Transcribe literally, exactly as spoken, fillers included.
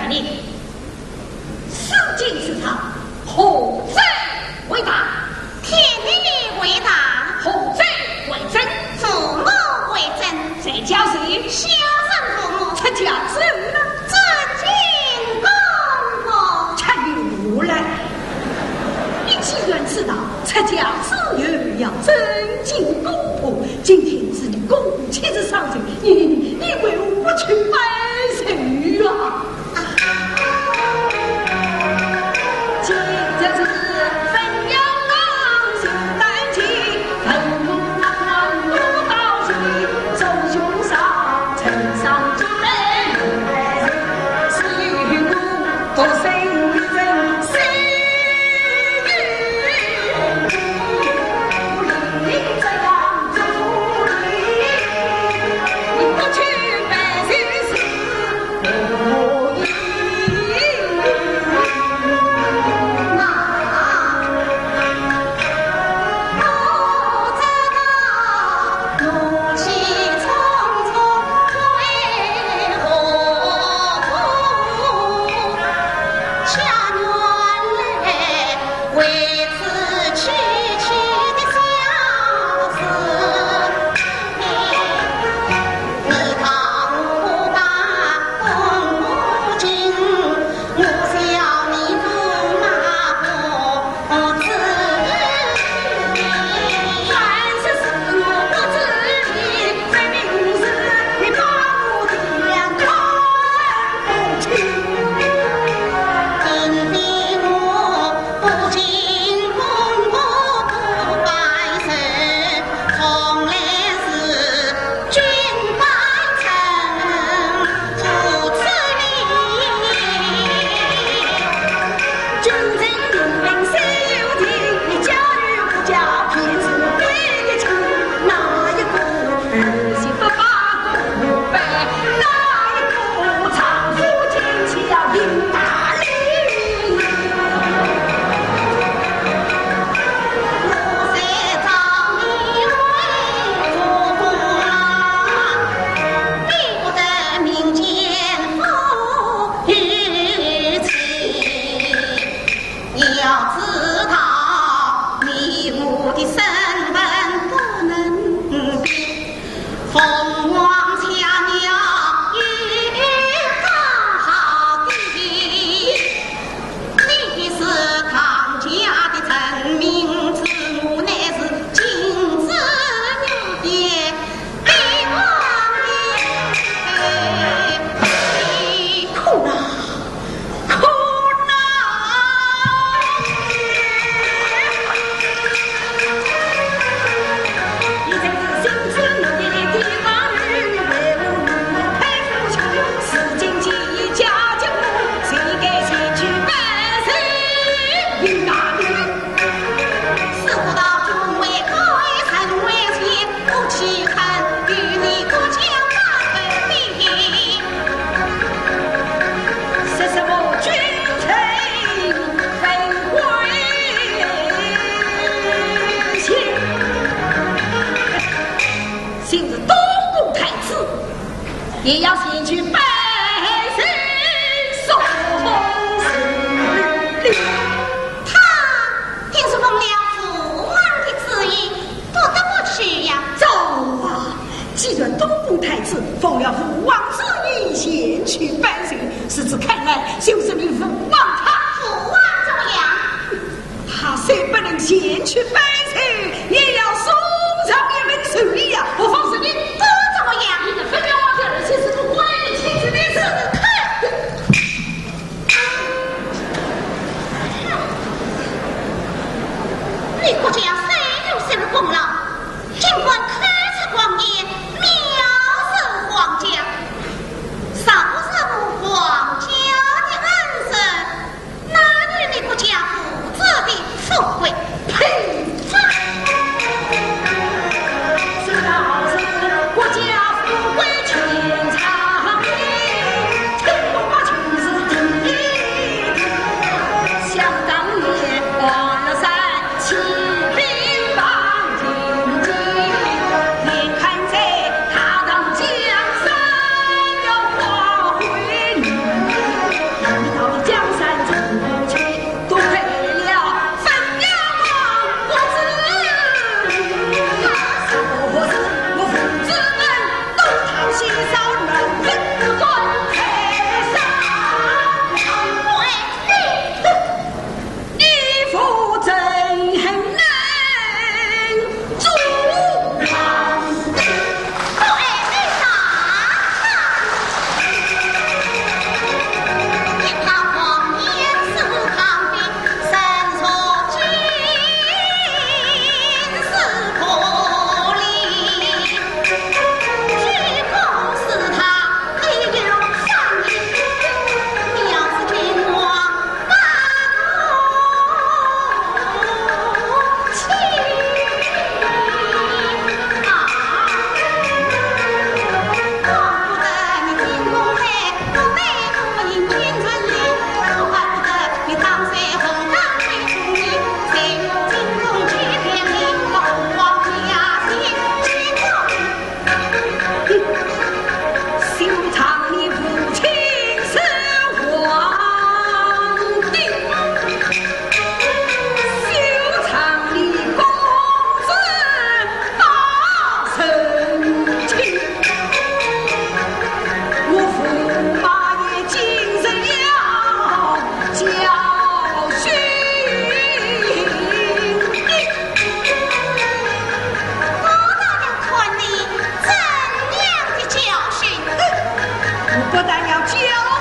你，四境之上，何者为大？天地为大。何者为真？父母为真。在家谁？孝顺父母。出家之后呢？尊敬公婆。出家后来，你既然知道出家之后要尊敬公婆，今天知你公婆七十三岁，你，你为何不去拜寿啊？ 你要知道，你我的身份不能比，凤凰雀鸟也高好低。你是唐家的成名之母，乃是金枝玉叶， 说什么君臣分贵贱，今日东宫太子，也要前去拜寿送终礼。他 定是奉了父王的旨意，不得不去呀。走啊！既然东宫太子奉了父王旨意前去拜寿，如此看来，就是你父王他……父王怎么样？他虽不能前去拜寿，也要送上一份寿礼呀，何妨事你不怎么样？你这分了王的儿媳是不关你亲事的事。 你国家虽有什么功劳，尽管口出狂言，藐视皇家。若不是我皇家的恩人，哪有你国家父子的富贵？呸！不但要交